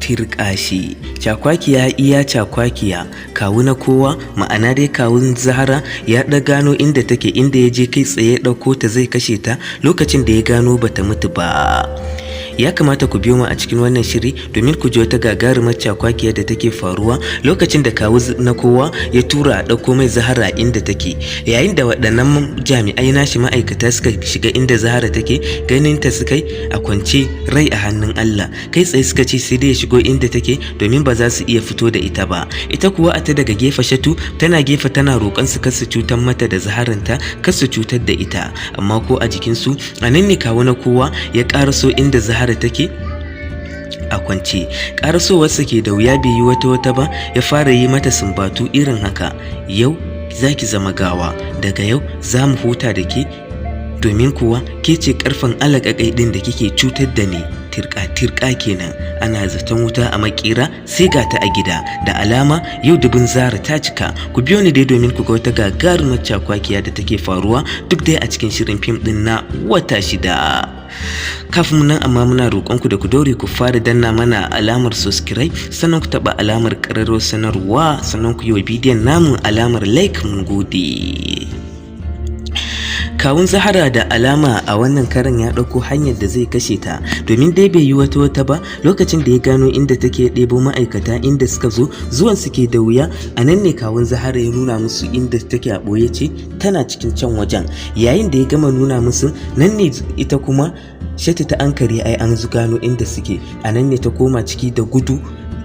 Tirƙashi cakwakiya iya cakwakiya. Kawu na kowa, ma'ana dai kawun Zahara, ya ɗa gano inda take, inda ya je kai tsaye ya ɗauko ta zai kashe ta lokacin da ya gano bata mutu ba. Ya kamata ku biyo mu a cikin wannan shiri domin ku ji wata gagarumar cakwakiya da take faruwa lokacin da kawu na kowa ya tura a ɗauko mai Zahara inda take. Yayin da waɗannan jami'ai nashi ma'aikata suka shiga inda Zahara take, ganin ta suka a kwance rai a hannun Allah. Kai tsaye suka ce sai dai ya shigo inda take domin ba za su iya fito da ita ba. Ita kuwa a ta daga gefe, Shatu tana gefe tana roƙon su kar su cutar mata da Zaharanta, kar su cutar da ita, amma ko a jikinsu. A nan ne kawu na kowa ya ƙaraso inda Zahara take a kwance. Ƙarasowarsa ke da wuya, bai yi wata wata ba ya fara yi mata sumbatu irin haka: "Yau za ki zama gawa, daga yau za mu huta da ke, domin kuwa ke ce karfin alaƙaƙai ɗin da kike cutar da ni." Tirka tirka kenan. Ana zaton wuta a makera sai ga ta a gida. Da alama yau dubin Zara ta cika. Ku biyo ni dai domin ku ga wata gagarumar cakwakiya da take faruwa, duk dai a cikin shirin fim ɗin na Wata Shida. Kafin nan amma, muna roƙonku da ku daure ku fara danna mana alamar subscribe, sannan ku taɓa alamar ƙararrawar sanarwa, sannan ku yi wa bidiyon namu alamar like. Mun gode. Kawun Zahara da alama a wannan karan ya ɗauko hanyar da zai kashe ta, domin dai bai yi wata wata ba lokacin da ya gano inda take, ɗebo ma'aikata inda suka zo. Zuwan suke da wuya, a nan ne kawun Zahara ya nuna musu inda take a ɓoye, ce tana cikin can wajen. Yayin da ya gama nuna musu, nan ne ita kuma Shatu ta ankare ai an gano inda suke. A nan ne ta koma ciki da gudu,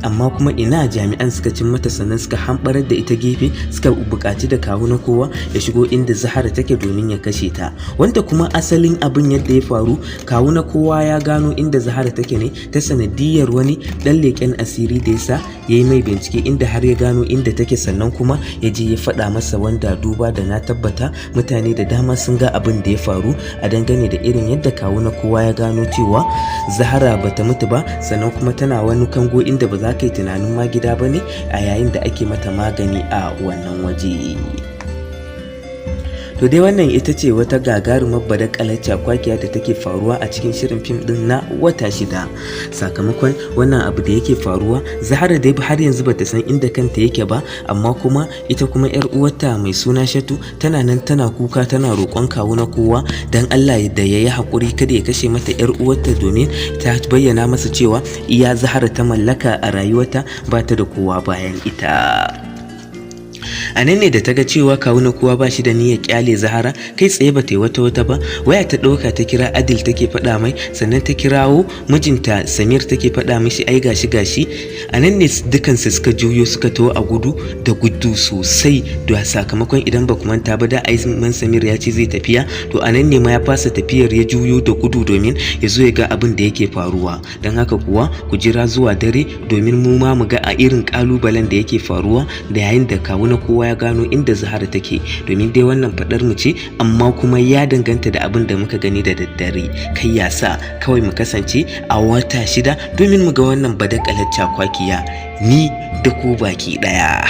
amma kuma ina, jami'an suka cin mata, sannan suka hambarar da ita gefe, suka buƙaci da kawu na kowa ya shigo inda Zahara take domin ya kashe ta. Wanda kuma asalin abin yadda ya faru, kawu na kowa ya gano inda Zahara take ne ta sanadiyar wani ɗan leƙen asiri da yasa ya yi mai bincike, inda har ya gano inda take, sannan kuma ya je ya faɗa masa. Wanda duba da na tabbata mutane da dama sun ga abin da ya faru a dangane da irin yadda kawu na kowa ya gano cewa Zahara bata mutu ba, sannan kuma tana wani kango inda ba za ka yi tunanin ma gida ba ne, a yayin da ake mata magani a wannan waje. To dai, wannan ita ce wata gagarumar badakalar cakwakiya da take faruwa a cikin shirin fim din na Wata Shida. Sakamakon wannan abu da yake faruwa, Zahara dai har yanzu bata san inda kanta yake ba, amma kuma ita kuma yar uwarta mai suna Shatu tana nan tana kuka, tana roƙon kawu na kowa dan Allah da yayi hakuri kada ya kashe mata yar uwarta, domin ta bayyana masa cewa iya Zahara ta mallaka a rayuwarta, ba ta da kowa bayan ita. A nan ne da ta ga cewa kawu na kowa ba shi da niyyar kyale Zahara, kai tsaye ba ta yi wata wata ba, waya ta ɗauka ta kira Adil take faɗa mai, sannan ta kirawo mijinta Samir take faɗa mishi ai gashi gashi. A nan ne dukansu suka juyo suka taho a gudu da gudu sosai, da sakamakon idan ba ku manta ba, da man Samir ya ce zai tafiya. To, a nan ne ma ya fasa tafiyar, ya juyo da gudu domin ya zo ya ga abin da yake faruwa. Don haka kuwa ku jira zuwa dare domin mu ma mu ga a irin kalubalen da yake faruwa da yayin da kawu na kowa ya gano inda Zahara take. Domin dai wannan faɗar mu ce, amma kuma ya danganta da abin da muka gani da daddare. Kai ya sa kawai mu kasance a Wata Shida domin mu ga wannan badakalar cakwakiya, ni da ku baki ɗaya.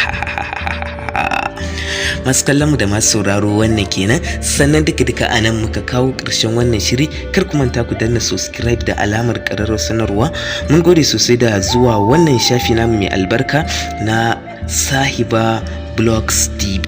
Masu kallon mu da masu sauraro, wannan kenan. Sannan duka duka a nan muka kawo ƙarshen wannan shiri. Kar ku manta ku danna subscribe da alamar ƙararrawar sanarwa. Mun gode sosai da zuwa wannan shafi namu mai albarka na Sahiba Blogs TV.